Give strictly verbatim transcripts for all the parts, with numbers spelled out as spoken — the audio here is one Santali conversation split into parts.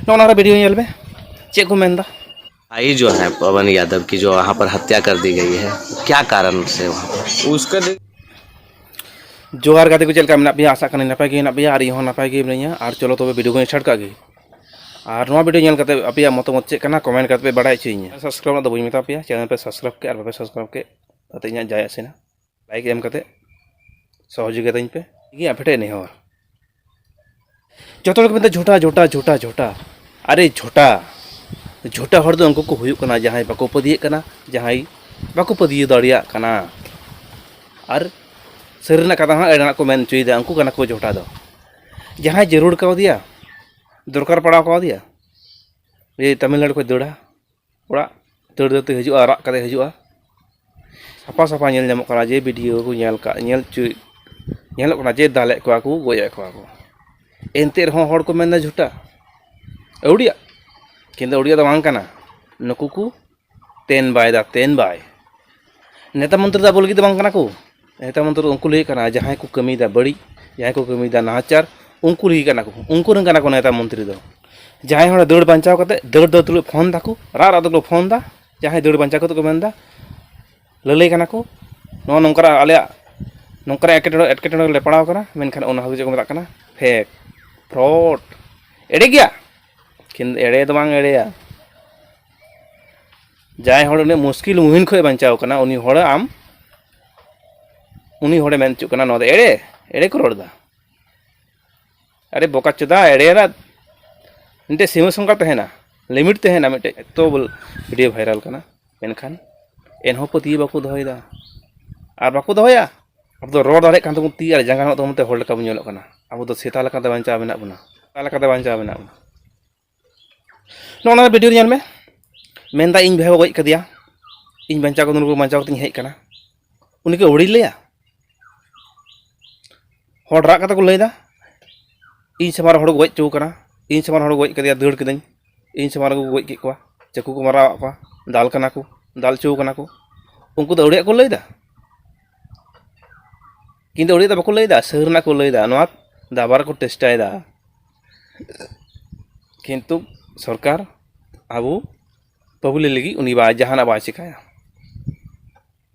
ᱱᱚᱜᱼᱚ ᱱᱚᱣᱟ ᱨᱮ ᱵᱷᱤᱰᱤᱭᱳ ᱧᱮᱞ ᱢᱮ, ᱪᱮᱫ ᱠᱚ ᱢᱮᱱᱫᱟ᱾ आई जो है पवन यादव की, जो वहाँ पर हत्या कर दी गई है, क्या कारण से वहाँ पर? उसका देख ᱡᱚᱦᱟᱨ ᱜᱟᱛᱮ ᱠᱚ, ᱪᱮᱫ ᱞᱮᱠᱟ ᱢᱮᱱᱟᱜ ᱯᱮᱭᱟ? ᱟᱥᱟᱜ ᱠᱟᱹᱱᱟᱹᱧ ᱱᱟᱯᱟᱭ ᱜᱮ ᱢᱮᱱᱟᱜ ᱯᱮᱭᱟ, ᱟᱨ ᱤᱧ ᱦᱚᱸ ᱱᱟᱯᱟᱭ ᱜᱮ ᱢᱤᱱᱟᱹᱧᱟ᱾ ᱟᱨ ᱪᱚᱞᱚ ᱛᱚᱵᱮ ᱵᱷᱤᱰᱤᱭᱳ ᱠᱚᱧ ᱥᱴᱟᱨᱴ ᱠᱟᱜ ᱜᱮ᱾ ᱟᱨ ᱱᱚᱣᱟ ᱵᱷᱤᱰᱤᱭᱳ ᱧᱮᱞ ᱠᱟᱛᱮ ᱟᱯᱮᱭᱟᱜ ᱢᱚᱛᱟᱢᱚᱛ ᱪᱮᱫ ᱠᱟᱱᱟ, ᱠᱚᱢᱮᱱᱴ ᱠᱟᱛᱮ ᱯᱮ ᱵᱟᱲᱟᱭ ᱦᱚᱪᱚᱭᱤᱧᱟ᱾ ᱥᱟᱵᱥᱠᱨᱟᱭᱤᱵ ᱫᱚ ᱵᱟᱹᱧ ᱢᱮᱛᱟ ᱯᱮᱭᱟ, ᱪᱮᱱᱮᱞ ᱯᱮ ᱥᱟᱵᱥᱠᱨᱟᱭᱤᱵ ᱠᱮᱫ ᱟᱨ ᱵᱟᱯᱮ ᱥᱟᱵᱥᱠᱨᱟᱭᱤᱵ ᱠᱮᱫ, ᱛᱟᱛᱮ ᱤᱧᱟᱹᱜ ᱡᱟᱭ ᱟᱥᱮᱱᱟ᱾ ᱞᱟᱭᱤᱠ ᱮᱢ ᱠᱟᱛᱮ ᱥᱚᱦᱚᱡᱳᱜᱤᱛᱟᱧ ᱯᱮ᱾ ᱤᱧ ᱟᱯᱮ ᱴᱷᱮᱱ ᱱᱮᱦᱚᱨ, ᱡᱚᱛᱚ ᱦᱚᱲ ᱠᱚ ᱢᱮᱱᱫᱟ ᱡᱷᱳᱴᱟ, ᱡᱷᱳᱴᱟ, ᱡᱷᱳᱴᱟ, ᱡᱷᱳᱴᱟ᱾ ᱟᱨᱮ ᱡᱷᱳᱴᱟ, ᱡᱷᱳᱴᱟ ᱦᱚᱲ ᱫᱚ ᱩᱱᱠᱩ ᱠᱚ ᱦᱩᱭᱩᱜ ᱠᱟᱱᱟ ᱡᱟᱦᱟᱸᱭ ᱵᱟᱠᱚ ᱯᱟᱹᱛᱭᱟᱹᱜ ᱠᱟᱱᱟ, ᱡᱟᱦᱟᱸᱭ ᱵᱟᱠᱚ ᱯᱟᱹᱛᱭᱟᱹᱣ ᱫᱟᱲᱮᱭᱟᱜ ᱠᱟᱱᱟ᱾ ᱟᱨ ᱥᱟᱹᱨᱤ ᱨᱮᱱᱟᱜ ᱠᱟᱛᱷᱟ ᱦᱚᱸ ᱮᱲᱮᱱᱟᱜ ᱠᱚ ᱢᱮᱱ ᱦᱚᱪᱚᱭᱮᱫᱟ, ᱩᱱᱠᱩ ᱠᱟᱱᱟ ᱠᱚ ᱡᱷᱳᱴᱟ ᱫᱚ᱾ ᱡᱟᱦᱟᱸᱭ ᱡᱟᱹᱨᱩᱲ ᱠᱟᱣᱫᱮᱭᱟ, ᱫᱚᱨᱠᱟᱨ ᱯᱟᱲᱟᱣ ᱠᱟᱣᱫᱮᱭᱟ, ᱡᱮ ᱛᱟᱢᱤᱞᱱᱟᱲᱩ ᱠᱷᱚᱱ ᱫᱟᱹᱲᱟ, ᱚᱲᱟᱜ ᱫᱟᱹᱲ ᱫᱟᱹᱲ ᱛᱮ ᱦᱤᱡᱩᱜᱼᱟ, ᱨᱟᱜ ᱠᱟᱛᱮ ᱦᱤᱡᱩᱜᱼᱟ᱾ ᱥᱟᱯᱷᱟ ᱥᱟᱯᱷᱟ ᱧᱮᱞ ᱧᱟᱢᱚᱜ ᱠᱟᱱᱟ ᱡᱮ ᱵᱷᱤᱰᱤᱭᱳ ᱠᱚ ᱧᱮᱞ ᱠᱟᱜ, ᱧᱮᱞ ᱦᱚᱪᱚᱭ, ᱧᱮᱞᱚᱜ ᱠᱟᱱᱟ ᱡᱮ ᱫᱟᱞᱮᱫ ᱠᱚᱣᱟ ᱠᱚ, ᱜᱚᱡ ᱮᱫ ᱠᱚᱣᱟ ᱠᱚ᱾ ᱮᱱᱛᱮ ᱨᱮᱦᱚᱸ ᱦᱚᱲ ᱠᱚ ᱢᱮᱱᱫᱟ ᱡᱷᱩᱴᱟ, ᱟᱹᱣᱲᱤᱭᱟᱜ᱾ ᱠᱤᱱᱛᱩ ᱟᱹᱣᱲᱤᱭᱟᱜ ᱫᱚ ᱵᱟᱝ ᱠᱟᱱᱟ, ᱱᱩᱠᱩ ᱠᱚ ᱛᱮᱱ ᱵᱟᱭ ᱫᱟ, ᱛᱮᱱ ᱵᱟᱭ᱾ ᱱᱮᱛᱟ ᱢᱚᱱᱛᱨᱤ ᱫᱚ ᱟᱵᱚ ᱞᱟᱹᱜᱤᱫ ᱫᱚ ᱵᱟᱝ ᱠᱟᱱᱟ ᱠᱚ᱾ ᱱᱮᱛᱟ ᱢᱚᱱᱛᱨᱤ ᱫᱚ ᱩᱱᱠᱩ ᱞᱟᱹᱜᱤᱫ ᱠᱟᱱᱟ, ᱡᱟᱦᱟᱸᱭ ᱠᱚ ᱠᱟᱹᱢᱤᱭᱮᱫᱟ ᱵᱟᱹᱲᱤᱡ, ᱡᱟᱦᱟᱸᱭ ᱠᱚ ᱠᱟᱹᱢᱤᱭᱮᱫᱟ ᱱᱟᱦᱟᱪᱟᱨ, ᱩᱱᱠᱩ ᱞᱟᱹᱜᱤᱫ ᱠᱟᱱᱟ ᱠᱚ, ᱩᱱᱠᱩ ᱨᱮᱱ ᱠᱟᱱᱟ ᱠᱚ ᱱᱮᱛᱟ ᱢᱚᱱᱛᱨᱤ ᱫᱚ᱾ ᱡᱟᱦᱟᱸᱭ ᱦᱚᱲ ᱫᱟᱹᱲ ᱵᱟᱧᱪᱟᱣ ᱠᱟᱛᱮ, ᱫᱟᱹᱲ ᱫᱟᱹᱲ ᱛᱩᱞᱩᱡ ᱯᱷᱳᱱ ᱫᱟᱠᱚ, ᱨᱟᱜ ᱨᱟᱜ ᱛᱩᱞᱩᱡ ᱯᱷᱳᱱ ᱫᱟ, ᱡᱟᱦᱟᱸᱭ ᱫᱟᱹᱲ ᱵᱟᱧᱪᱟᱣ ᱠᱟᱛᱮ ᱠᱚ ᱢᱮᱱᱫᱟ, ᱞᱟᱹᱞᱟᱹᱭ ᱠᱟᱱᱟ ᱠᱚ, ᱱᱚᱜᱼᱚ ᱱᱚᱝᱠᱟᱱᱟᱜ ᱟᱞᱮᱭᱟᱜ ᱱᱚᱝᱠᱟᱱᱟᱜ ᱮᱴᱠᱮᱴᱚᱬᱮ, ᱮᱴᱠᱮᱴᱚᱬᱮ ᱨᱮᱞᱮ ᱯᱟᱲᱟᱣ ᱠᱟᱱᱟ, ᱢᱮᱱᱠᱷᱟᱱ ᱚᱱᱟ ᱦᱚᱸ ᱪᱮᱫ ᱠᱚ ᱢᱮᱛᱟᱜ ᱠᱟᱱᱟ? ᱯᱷᱮᱠ, ᱯᱷᱨᱚᱰ, ᱮᱲᱮ ᱜᱮᱭᱟ᱾ ᱠᱤᱱᱛᱩ ᱮᱲᱮ ᱫᱚ ᱵᱟᱝ ᱮᱲᱮᱭᱟ᱾ ᱡᱟᱦᱟᱸᱭ ᱦᱚᱲ ᱩᱱᱟᱹᱜ ᱢᱩᱥᱠᱤᱞ ᱢᱩᱦᱤᱱ ᱠᱷᱚᱱ ᱵᱟᱧᱪᱟᱣ ᱠᱟᱱᱟ, ᱩᱱᱤ ᱦᱚᱲ ᱟᱢ, ᱩᱱᱤ ᱦᱚᱲᱮ ᱢᱮᱱ ᱦᱚᱪᱚᱜ ᱠᱟᱱᱟ, ᱱᱚᱣᱟ ᱫᱚ ᱮᱲᱮ, ᱮᱲᱮ ᱠᱚ ᱨᱚᱲ ᱮᱫᱟ᱾ ᱟᱨᱮ ᱵᱚᱠᱟ ᱪᱳᱫᱟ, ᱮᱲᱮ ᱨᱮᱱᱟᱜ ᱢᱤᱫᱴᱮᱡ ᱥᱤᱢᱟᱹ ᱥᱚᱝᱠᱟ ᱛᱟᱦᱮᱱᱟ, ᱞᱤᱢᱤᱴ ᱛᱟᱦᱮᱱᱟ ᱢᱤᱫᱴᱮᱡ᱾ ᱮᱛᱚ ᱵᱚᱞ ᱵᱷᱤᱰᱤᱭᱳ ᱵᱷᱟᱭᱨᱟᱞ ᱠᱟᱱᱟ, ᱢᱮᱱᱠᱷᱟᱱ ᱮᱱᱦᱚᱸ ᱯᱟᱹᱛᱭᱟᱹᱣ ᱵᱟᱠᱚ ᱫᱚᱦᱚᱭᱮᱫᱟ᱾ ᱟᱨ ᱵᱟᱠᱚ ᱫᱚᱦᱚᱭᱟ᱾ ᱟᱵᱚ ᱫᱚ ᱨᱚᱲ ᱫᱟᱲᱮᱭᱟᱜ ᱠᱟᱱ ᱛᱟᱵᱚᱱ, ᱛᱤ ᱟᱨ ᱡᱟᱸᱜᱟ ᱢᱮᱱᱟᱜ ᱛᱟᱵᱚᱱ ᱛᱮ ᱦᱚᱲ ᱞᱮᱠᱟ ᱵᱚᱱ ᱧᱮᱞᱚᱜ ᱠᱟᱱᱟ᱾ ᱟᱵᱚ ᱫᱚ ᱥᱮᱛᱟ ᱞᱮᱠᱟᱛᱮ ᱵᱟᱧᱪᱟᱣ ᱢᱮᱱᱟᱜ ᱵᱚᱱᱟ, ᱥᱮᱛᱟ ᱞᱮᱠᱟᱛᱮ ᱵᱟᱧᱪᱟᱣ ᱢᱮᱱᱟᱜ ᱵᱚᱱᱟ᱾ ᱱᱚᱜᱼᱚ ᱱᱚᱣᱟ ᱵᱷᱤᱰᱤᱭᱳ ᱨᱮ ᱧᱮᱞ ᱢᱮ, ᱢᱮᱱᱫᱟ, "ᱤᱧ ᱵᱷᱟᱭ ᱵᱚ ᱜᱚᱡ ᱠᱟᱫᱮᱭᱟ, ᱤᱧ ᱵᱟᱧᱪᱟᱣ ᱠᱟᱛᱮ, ᱱᱩᱠᱩ ᱵᱟᱧᱪᱟᱣ ᱠᱟᱛᱮᱧ ᱦᱮᱡ ᱠᱟᱱᱟ", ᱩᱱᱤ ᱠᱤ ᱟᱹᱣᱲᱤ ᱞᱟᱹᱭᱟ? ᱦᱚᱲ ᱨᱟᱜ ᱠᱟᱛᱮ ᱠᱚ ᱞᱟᱹᱭᱫᱟ, "ᱤᱧ ᱥᱟᱢᱟᱝ ᱨᱮ ᱦᱚᱲ ᱠᱚ ᱜᱚᱡ ᱦᱚᱪᱚ ᱠᱟᱱᱟ, ᱤᱧ ᱥᱟᱢᱟᱝ ᱨᱮ ᱦᱚᱲ ᱠᱚ ᱜᱚᱡ ᱠᱟᱫᱮᱭᱟ, ᱫᱟᱹᱲ ᱠᱤᱫᱟᱹᱧ, ᱤᱧ ᱥᱟᱢᱟᱝ ᱨᱮᱠᱚ ᱜᱚᱡ ᱠᱮᱫ ᱠᱚᱣᱟ, ᱪᱟᱹᱠᱩ ᱠᱚ ᱢᱟᱨᱟᱣᱟᱜ ᱠᱚᱣᱟ, ᱫᱟᱞ ᱠᱟᱱᱟ ᱠᱚ, ᱫᱟᱞ ᱦᱚᱪᱚ ᱠᱟᱱᱟ ᱠᱚ᱾" ᱩᱱᱠᱩ ᱫᱚ ᱟᱹᱣᱲᱤᱭᱟᱜ ᱠᱚ ᱞᱟᱹᱭᱫᱟ, ᱠᱤᱱᱛᱩ ᱟᱹᱣᱲᱤᱭᱟᱜ ᱫᱚ ᱵᱟᱠᱚ ᱞᱟᱹᱭᱫᱟ, ᱥᱟᱹᱨᱤᱱᱟᱜ ᱠᱚ ᱞᱟᱹᱭᱫᱟ, ᱱᱚᱣᱟ ᱫᱟᱵᱟ ᱨᱮᱠᱚ ᱪᱮᱥᱴᱟᱭᱮᱫᱟ᱾ ᱠᱤᱱᱛᱩ ᱥᱚᱨᱠᱟᱨ ᱟᱵᱚ ᱯᱟᱵᱽᱞᱤᱠ ᱞᱟᱹᱜᱤᱫ ᱩᱱᱤ ᱵᱟᱭ, ᱡᱟᱦᱟᱱᱟᱜ ᱵᱟᱭ ᱪᱤᱠᱟᱹᱭᱟ᱾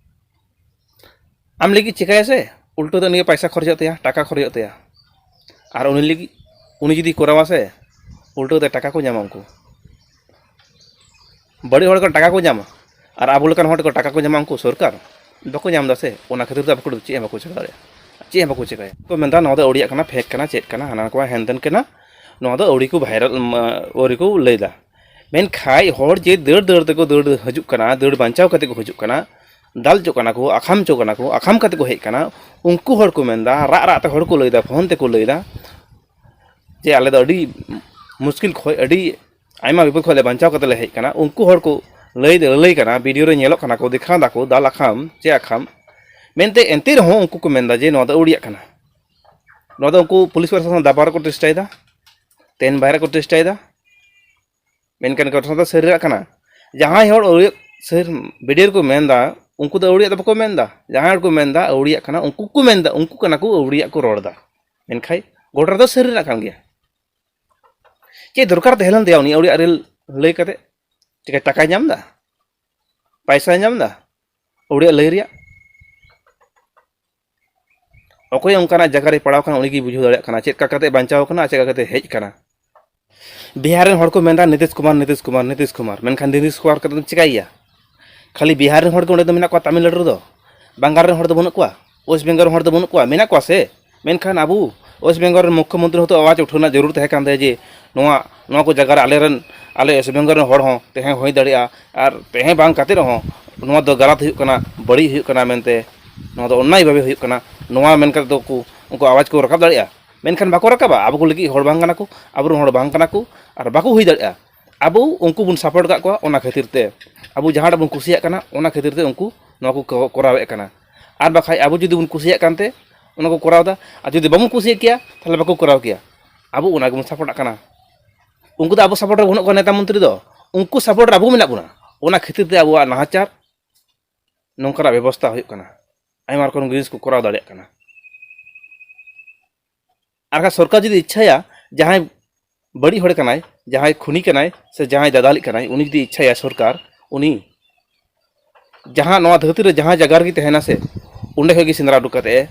ᱟᱢ ᱞᱟᱹᱜᱤᱫ ᱪᱤᱠᱟᱹᱭᱟ ᱥᱮ, ᱩᱞᱴᱟᱹ ᱫᱚ ᱩᱱᱤ ᱯᱚᱭᱥᱟ ᱠᱷᱚᱨᱚᱪᱚᱜ ᱛᱟᱭᱟ, ᱴᱟᱠᱟ ᱠᱷᱚᱨᱚᱪᱚᱜ ᱛᱟᱭᱟ᱾ ᱟᱨ ᱩᱱᱤ ᱞᱟᱹᱜᱤᱫ, ᱩᱱᱤ ᱡᱩᱫᱤ ᱠᱚᱨᱟᱣᱟ ᱥᱮ, ᱩᱞᱴᱟᱹ ᱛᱮ ᱴᱟᱠᱟ ᱠᱚ ᱧᱟᱢᱟ ᱩᱱᱠᱩ᱾ ᱵᱟᱹᱲᱤᱡ ᱦᱚᱲ ᱠᱚ ᱴᱟᱠᱟ ᱠᱚ ᱧᱟᱢᱟ, ᱟᱨ ᱟᱵᱚ ᱞᱮᱠᱟᱱ ᱦᱚᱲ ᱠᱚ ᱴᱟᱠᱟ ᱠᱚ ᱧᱟᱢᱟ ᱩᱱᱠᱩ ᱥᱚᱨᱠᱟᱨ? ᱵᱟᱠᱚ ᱧᱟᱢ ᱮᱫᱟ ᱥᱮ, ᱚᱱᱟ ᱠᱷᱟᱹᱛᱤᱨ ᱛᱮ ᱟᱵᱚ ᱠᱚ ᱪᱮᱫ ᱦᱚᱸ ᱵᱟᱠᱚ ᱪᱤᱠᱟᱹ ᱫᱟᱲᱮᱭᱟᱜᱼᱟ, ᱪᱮᱫ ᱦᱚᱸ ᱵᱟᱠᱚ ᱪᱤᱠᱟᱹᱭᱟ᱾ ᱠᱚ ᱢᱮᱱᱫᱟ ᱱᱚᱣᱟ ᱫᱚ ᱟᱹᱣᱲᱤᱭᱟᱜ ᱠᱟᱱᱟ, ᱯᱷᱮᱠ ᱠᱟᱱᱟ, ᱪᱮᱫ ᱠᱟᱱᱟ, ᱦᱟᱱᱟ ᱠᱚ ᱦᱮᱱᱛᱮᱱ ᱠᱟᱱᱟ, ᱱᱚᱣᱟ ᱫᱚ ᱟᱹᱣᱲᱤ ᱠᱚ ᱵᱷᱟᱭᱨᱟᱞ, ᱟᱹᱣᱲᱤ ᱠᱚ ᱞᱟᱹᱭᱫᱟ᱾ ᱢᱮᱱᱠᱷᱟᱡ ᱦᱚᱲ ᱡᱮ ᱫᱟᱹᱲ ᱫᱟᱹᱲ ᱛᱮᱠᱚ ᱫᱟᱹᱲ ᱦᱤᱡᱩᱜ ᱠᱟᱱᱟ, ᱫᱟᱹᱲ ᱵᱟᱧᱪᱟᱣ ᱠᱟᱛᱮ ᱠᱚ ᱦᱤᱡᱩᱜ ᱠᱟᱱᱟ, ᱫᱟᱞ ᱦᱚᱪᱚᱜ ᱠᱟᱱᱟ ᱠᱚ, ᱟᱠᱟᱢ ᱦᱚᱪᱚᱜ ᱠᱟᱱᱟ ᱠᱚ, ᱟᱠᱟᱢ ᱠᱟᱛᱮ ᱠᱚ ᱦᱮᱡ ᱠᱟᱱᱟ, ᱩᱱᱠᱩ ᱦᱚᱲ ᱠᱚ ᱢᱮᱱᱫᱟ, ᱨᱟᱜ ᱨᱟᱜ ᱛᱮ ᱦᱚᱲ ᱠᱚ ᱞᱟᱹᱭᱫᱟ, ᱯᱷᱳᱱ ᱛᱮᱠᱚ ᱞᱟᱹᱭᱫᱟ ᱡᱮ ᱟᱞᱮ ᱫᱚ ᱟᱹᱰᱤ ᱢᱩᱥᱠᱤᱞ ᱠᱷᱚᱡ, ᱟᱹᱰᱤ ᱟᱭᱢᱟ ᱵᱤᱯᱚᱫ ᱠᱷᱚᱡ ᱞᱮ ᱵᱟᱧᱪᱟᱣ ᱠᱟᱛᱮ ᱞᱮ ᱦᱮᱡ ᱠᱟᱱᱟ᱾ ᱩᱱᱠᱩ ᱦᱚᱲ ᱠᱚ ᱞᱟᱹᱭ ᱞᱟᱹᱞᱟᱹᱭ ᱠᱟᱱᱟ, ᱵᱷᱤᱰᱤᱭᱳ ᱨᱮ ᱧᱮᱞᱚᱜ ᱠᱟᱱᱟ ᱠᱚ, ᱫᱮᱠᱷᱟᱣ ᱫᱟᱠᱚ ᱫᱟᱞ ᱟᱠᱟᱢ ᱪᱮ ᱟᱠᱟᱢ, ᱢᱮᱱᱛᱮ ᱮᱱᱛᱮ ᱨᱮᱦᱚᱸ ᱩᱱᱠᱩ ᱠᱚ ᱢᱮᱱᱫᱟ ᱡᱮ ᱱᱚᱣᱟ ᱫᱚ ᱟᱹᱣᱲᱤᱭᱟᱜ ᱠᱟᱱᱟ᱾ ᱱᱚᱣᱟ ᱫᱚ ᱩᱱᱠᱩ ᱯᱩᱞᱤᱥ ᱯᱨᱚᱥᱟᱥᱚᱱ ᱫᱟᱵᱟᱣ ᱨᱮᱠᱚ ᱪᱮᱥᱴᱟᱭᱮᱫᱟ, ᱛᱮᱱ ᱵᱟᱭ ᱨᱮᱠᱚ ᱪᱮᱥᱴᱟᱭᱮᱫᱟ᱾ ᱢᱮᱱᱠᱷᱟᱱ ᱜᱷᱚᱴᱚᱱᱟ ᱫᱚ ᱥᱟᱹᱨᱤᱭᱟᱜ ᱠᱟᱱᱟ᱾ ᱡᱟᱦᱟᱸᱭ ᱦᱚᱲ ᱟᱹᱣᱲᱤᱭᱟᱜ ᱥᱟᱹᱨ ᱵᱷᱤᱰᱤᱭᱳ ᱨᱮᱠᱚ ᱢᱮᱱᱫᱟ, ᱩᱱᱠᱩ ᱫᱚ ᱟᱹᱣᱲᱤᱭᱟᱜ ᱫᱚ ᱵᱟᱠᱚ ᱢᱮᱱᱫᱟ᱾ ᱡᱟᱦᱟᱸᱭ ᱦᱚᱲ ᱠᱚ ᱢᱮᱱᱫᱟ ᱟᱹᱣᱲᱤᱭᱟᱜ ᱠᱟᱱᱟ, ᱩᱱᱠᱩ ᱠᱚ ᱢᱮᱱᱫᱟ, ᱩᱱᱠᱩ ᱠᱟᱱᱟ ᱠᱚ ᱟᱹᱣᱲᱤᱭᱟᱜ ᱠᱚ ᱨᱚᱲ ᱮᱫᱟ᱾ ᱢᱮᱱᱠᱷᱟᱱ ᱜᱷᱚᱴᱚᱱᱟ ᱫᱚ ᱥᱟᱹᱨᱤ ᱨᱮᱱᱟᱜ ᱠᱟᱱ ᱜᱮᱭᱟ᱾ ᱪᱮᱫ ᱫᱚᱨᱠᱟᱨ ᱛᱟᱦᱮᱸ ᱞᱮᱱ ᱛᱟᱭᱟ ᱩᱱᱤ ᱟᱹᱣᱲᱤᱭᱟᱜ ᱨᱮ ᱞᱟᱹᱭ ᱠᱟᱛᱮ? ᱪᱤᱠᱟᱹ ᱴᱟᱠᱟᱭ ᱧᱟᱢ ᱮᱫᱟ, ᱯᱟᱭᱥᱟᱭ ᱧᱟᱢ ᱮᱫᱟ ᱟᱹᱣᱲᱤᱭᱟᱜ ᱞᱟᱹᱭ ᱨᱮᱭᱟᱜ? ᱚᱠᱚᱭ ᱚᱱᱠᱟᱱᱟᱜ ᱡᱟᱭᱜᱟ ᱨᱮ ᱯᱟᱲᱟᱣ ᱠᱟᱱᱟ, ᱩᱱᱤ ᱜᱮ ᱵᱩᱡᱷᱟᱹᱣ ᱫᱟᱲᱮᱭᱟᱜ ᱠᱟᱱᱟ ᱪᱮᱫ ᱞᱮᱠᱟ ᱠᱟᱛᱮ ᱵᱟᱧᱪᱟᱣ ᱠᱟᱱᱟ, ᱪᱮᱫ ᱞᱮᱠᱟ ᱠᱟᱛᱮ ᱦᱮᱡ ᱠᱟᱱᱟ᱾ ᱵᱤᱦᱟᱨ ᱨᱮᱱ ᱦᱚᱲ ᱠᱚ ᱢᱮᱱᱫᱟ ᱱᱤᱛᱤᱥ ᱠᱩᱢᱟᱨ, ᱱᱤᱛᱤᱥ ᱠᱩᱢᱟᱨ, ᱱᱤᱛᱤᱥ ᱠᱩᱢᱟᱨ, ᱢᱮᱱᱠᱷᱟᱱ ᱱᱤᱛᱤᱥ ᱠᱩᱢᱟᱨ ᱠᱟᱛᱮ ᱫᱚᱢ ᱪᱤᱠᱟᱹᱭᱮᱭᱟ? ᱠᱷᱟᱹᱞᱤ ᱵᱤᱦᱟᱨ ᱨᱮᱱ ᱦᱚᱲ ᱜᱮ ᱚᱸᱰᱮ ᱫᱚ ᱢᱮᱱᱟᱜ ᱠᱚᱣᱟ, ᱛᱟᱢᱤᱞᱱᱟᱲᱩ ᱨᱮᱫᱚ? ᱵᱟᱝᱜᱟᱞ ᱨᱮᱱ ᱦᱚᱲ ᱫᱚ ᱵᱟᱹᱱᱩᱜ ᱠᱚᱣᱟ? ᱳᱭᱮᱥᱴ ᱵᱮᱝᱜᱚᱞ ᱨᱮᱱ ᱦᱚᱲ ᱫᱚ ᱵᱟᱹᱱᱩᱜ ᱠᱚᱣᱟ? ᱢᱮᱱᱟᱜ ᱠᱚᱣᱟ ᱥᱮ᱾ ᱢᱮᱱᱠᱷᱟᱱ ᱟᱵᱚ ᱳᱭᱮᱥᱴ ᱵᱮᱝᱜᱚᱞ ᱨᱮᱱ ᱢᱩᱠᱠᱷᱚ ᱢᱚᱱᱛᱨᱤ ᱦᱚᱸᱛᱚ ᱟᱣᱟᱡᱽ ᱩᱴᱷᱟᱹᱣ ᱨᱮᱱᱟᱜ ᱡᱟᱹᱨᱩᱲ ᱛᱟᱦᱮᱸ ᱠᱟᱱ ᱛᱟᱭᱟ ᱡᱮ ᱱᱚᱣᱟ, ᱱᱚᱣᱟ ᱠᱚ ᱡᱟᱭᱜᱟ ᱨᱮ ᱟᱞᱮ ᱨᱮᱱ, ᱟᱞᱮ ᱳᱭᱮᱥᱴ ᱵᱮᱝᱜᱚᱞ ᱨᱮᱱ ᱦᱚᱲ ᱦᱚᱸ ᱛᱟᱦᱮᱸ ᱦᱩᱭ ᱫᱟᱲᱮᱭᱟᱜᱼᱟ, ᱟᱨ ᱛᱟᱦᱮᱸ ᱵᱟᱝ ᱠᱟᱛᱮ ᱨᱮᱦᱚᱸ ᱱᱚᱣᱟ ᱫᱚ ᱜᱟᱞᱟᱛ ᱦᱩᱭᱩᱜ ᱠᱟᱱᱟ, ᱵᱟᱹᱲᱤᱡ ᱦᱩᱭᱩᱜ ᱠᱟᱱᱟ ᱢᱮᱱᱛᱮ, ᱱᱚᱣᱟ ᱫᱚ ᱚᱱᱱᱟᱭ ᱵᱷᱟᱵᱮ ᱦᱩᱭᱩᱜ ᱠᱟᱱᱟ, ᱱᱚᱣᱟ ᱢᱮᱱ ᱠᱟᱛᱮ ᱫᱚ ᱠᱚ, ᱩᱱᱠᱩ ᱟᱣᱟᱡᱽ ᱠᱚ ᱨᱟᱠᱟᱵ ᱫᱟᱲᱮᱭᱟᱜᱼᱟ? ᱢᱮᱱᱠᱷᱟᱱ ᱵᱟᱠᱚ ᱨᱟᱠᱟᱵᱟ᱾ ᱟᱵᱚ ᱠᱚ ᱞᱟᱹᱜᱤᱫ ᱦᱚᱲ ᱵᱟᱝ ᱠᱟᱱᱟ ᱠᱚ, ᱟᱵᱚᱨᱮᱱ ᱦᱚᱲ ᱵᱟᱝ ᱠᱟᱱᱟ ᱠᱚ, ᱟᱨ ᱵᱟᱠᱚ ᱦᱩᱭ ᱫᱟᱲᱮᱭᱟᱜᱼᱟ᱾ ᱟᱵᱚ ᱩᱱᱠᱩ ᱵᱚᱱ ᱥᱟᱯᱳᱨᱴ ᱟᱠᱟᱫ ᱠᱚᱣᱟ, ᱚᱱᱟ ᱠᱷᱟᱹᱛᱤᱨ ᱛᱮ ᱟᱵᱚ ᱡᱟᱦᱟᱸᱴᱟᱜ ᱵᱚᱱ ᱠᱩᱥᱤᱭᱟᱜ ᱠᱟᱱᱟ, ᱚᱱᱟ ᱠᱷᱟᱹᱛᱤᱨ ᱛᱮ ᱩᱱᱠᱩ ᱱᱚᱣᱟ ᱠᱚ ᱠᱚ-, ᱠᱚᱨᱟᱣᱮᱫ ᱠᱟᱱᱟ᱾ ᱟᱨ ᱵᱟᱠᱷᱟᱡ ᱟᱵᱚ ᱡᱩᱫᱤ ᱵᱚᱱ ᱠᱩᱥᱤᱭᱟᱜ ᱠᱟᱱᱛᱮ ᱚᱱᱟ ᱠᱚ ᱠᱚᱨᱟᱣ ᱮᱫᱟ, ᱟᱨ ᱡᱩᱫᱤ ᱵᱟᱵᱚᱱ ᱠᱩᱥᱤᱭᱟᱜ ᱠᱮᱭᱟ, ᱛᱟᱦᱚᱞᱮ ᱵᱟᱠᱚ ᱠᱚᱨᱟᱣ ᱠᱮᱭᱟ᱾ ᱟᱵᱚ ᱚᱱᱟ ᱜᱮᱵᱚᱱ ᱥᱟᱯᱳᱨᱴ ᱟᱜ ᱠᱟᱱᱟ᱾ ᱩᱱᱠᱩ ᱫᱚ ᱟᱵᱚ ᱥᱟᱯᱳᱨᱴ ᱨᱮ ᱵᱟᱹᱱᱩᱜ ᱠᱚᱣᱟ, ᱱᱮᱛᱟ ᱢᱚᱱᱛᱨᱤ ᱫᱚ᱾ ᱩᱱᱠᱩ ᱥᱟᱯᱳᱨᱴ ᱨᱮ ᱟᱵᱚ ᱢᱮᱱᱟᱜ ᱵᱚᱱᱟ᱾ ᱚᱱᱟ ᱠᱷᱟᱹᱛᱤᱨ ᱛᱮ ᱟᱵᱚᱣᱟᱜ ᱱᱟᱦᱟᱪᱟᱨ, ᱱᱚᱝᱠᱟᱱᱟᱜ ᱵᱮᱵᱚᱥᱛᱷᱟ ᱦᱩᱭᱩᱜ ᱠᱟᱱᱟ, ᱟᱭᱢᱟ ᱨᱚᱠᱚᱢ ᱡᱤᱱᱤᱥ ᱠᱚ ᱠᱚᱨᱟᱣ ᱫᱟᱲᱮᱭᱟᱜ ᱠᱟᱱᱟ᱾ ᱟᱨ ᱵᱟᱠᱷᱟᱡ ᱥᱚᱨᱠᱟᱨ ᱡᱩᱫᱤ ᱤᱪᱪᱷᱟᱹᱭᱟ, ᱡᱟᱦᱟᱸᱭ ᱵᱟᱹᱲᱤᱡ ᱦᱚᱲ ᱠᱟᱱᱟᱭ, ᱡᱟᱦᱟᱸᱭ ᱠᱷᱩᱱᱤ ᱠᱟᱱᱟᱭ, ᱥᱮ ᱡᱟᱦᱟᱸᱭ ᱫᱟᱫᱟᱞᱤᱡ ᱠᱟᱱᱟᱭ, ᱩᱱᱤ ᱡᱩᱫᱤ ᱤᱪᱪᱷᱟᱭᱟ ᱥᱚᱨᱠᱟᱨ, ᱩᱱᱤ ᱡᱟᱦᱟᱸ ᱱᱚᱣᱟ ᱫᱷᱟᱹᱨᱛᱤ ᱨᱮ ᱡᱟᱦᱟᱸ ᱡᱟᱭᱜᱟ ᱨᱮᱜᱮ ᱛᱟᱦᱮᱱᱟ ᱥᱮ, ᱚᱸᱰᱮ ᱠᱷᱚᱡ ᱜᱮ ᱥᱮᱸᱫᱽᱨᱟ ᱩᱰᱩᱠ ᱠᱟᱛᱮ ᱮ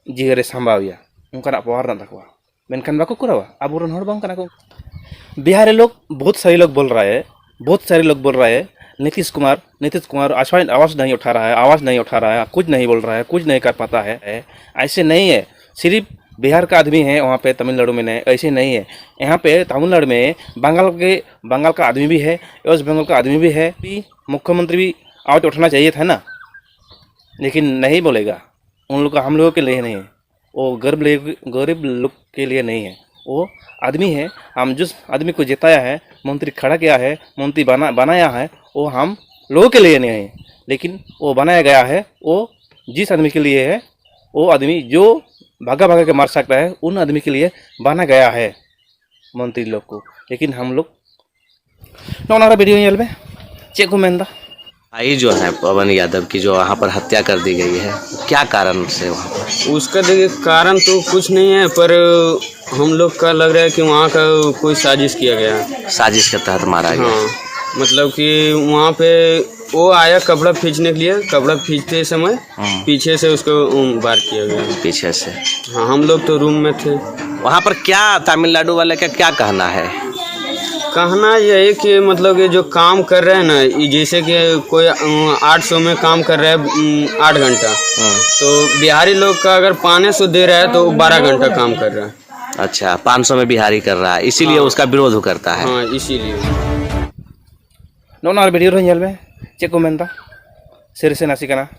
ᱡᱤᱣᱤ ᱨᱮ ᱥᱟᱢᱵᱟᱣ ᱮᱭᱟ, ᱚᱱᱠᱟᱱᱟᱜ ᱯᱟᱣᱟᱨ ᱢᱮᱱᱟᱜ ᱛᱟᱠᱚᱣᱟ᱾ ᱢᱮᱱᱠᱷᱟᱱ ᱵᱟᱠᱚ ᱠᱚᱨᱟᱣᱟ, ᱟᱵᱚᱨᱮᱱ ᱦᱚᱲ ᱵᱟᱝ ᱠᱟᱱᱟ ᱠᱚ᱾ बिहार के लोग बहुत सारे लोग बोल रहा है, बहुत सारे लोग बोल रहा है, नीतीश कुमार, नीतीश कुमार आवाज, आवाज नहीं उठा रहा है, आवाज नहीं उठा रहा है, कुछ नहीं बोल रहा है, कुछ नहीं कर पाता है। ऐसे नहीं है, सिर्फ बिहार का आदमी है वहाँ पे, तमिलनाडु में नहीं, ऐसे नहीं है। यहाँ पे तमिलनाडु में बंगाल के, बंगाल का आदमी भी है, वेस्ट बंगाल का आदमी भी है। भी मुख्यमंत्री भी आवाज उठाना चाहिए था ना, लेकिन नहीं बोलेगा। उन लोग का, हम लोगों के लिए नहीं है, वो गरीब लोग, गरीब लोग के लिए नहीं है। वो आदमी है, हम जिस आदमी को जिताया है, मंत्री खड़ा किया है, मंत्री बना बनाया है, वो हम लोगों के लिए नहीं है, लेकिन वो बनाया गया है, वो जिस आदमी के लिए है, वो आदमी जो भागा भागा के मर सकता है, उन आदमी के लिए बना गया है मंत्री लोग को। लेकिन हम लोग ᱱᱚᱜᱼᱚ ᱱᱚᱣᱟ ᱵᱷᱤᱰᱤᱭᱳ ᱧᱮᱞ ᱢᱮ, ᱪᱮᱫ ᱠᱚ ᱢᱮᱱᱫᱟ? भाई जो है पवन यादव की, जो वहाँ पर हत्या कर दी गई है, क्या कारण से वहाँ पर? उसका, देखिए, कारण तो कुछ नहीं है, पर हम लोग का लग रहा है कि वहाँ का कोई साजिश किया गया है। साजिश के तहत मारा गया। हाँ, मतलब कि वहाँ पे वो आया कपड़ा खींचने के लिए, कपड़ा खींचते समय हम्म। पीछे से उसको, उम, वार किया गया। पीछे से। हाँ, हम लोग तो रूम में थे। वहाँ पर क्या तमिलनाडु वाले का क्या कहना है? कहना यही कि, मतलब कि जो काम कर रहे हैं ना, ये जैसे कि कोई, अम, आठ सौ में काम कर रहे हैं, अम, आठ घंटा, हम्म। तो बिहारी लोग का अगर पाँच सौ दे रहा है तो वो बारह घंटा काम कर रहा है। अच्छा, पाँच सौ में बिहारी कर रहा है, इसीलिए हाँ। उसका विरोध करता है। हाँ, इसीलिए। ᱱᱚᱜᱼᱚ ᱱᱚᱣᱟ ᱵᱷᱤᱰᱤᱭᱳ ᱨᱮ ᱧᱮᱞ ᱢᱮ, ᱪᱮᱫ ᱠᱚ ᱢᱮᱱᱫᱟ, ᱥᱟᱹᱨᱤ ᱥᱮ ᱱᱟᱥᱮ ᱠᱟᱱᱟ᱾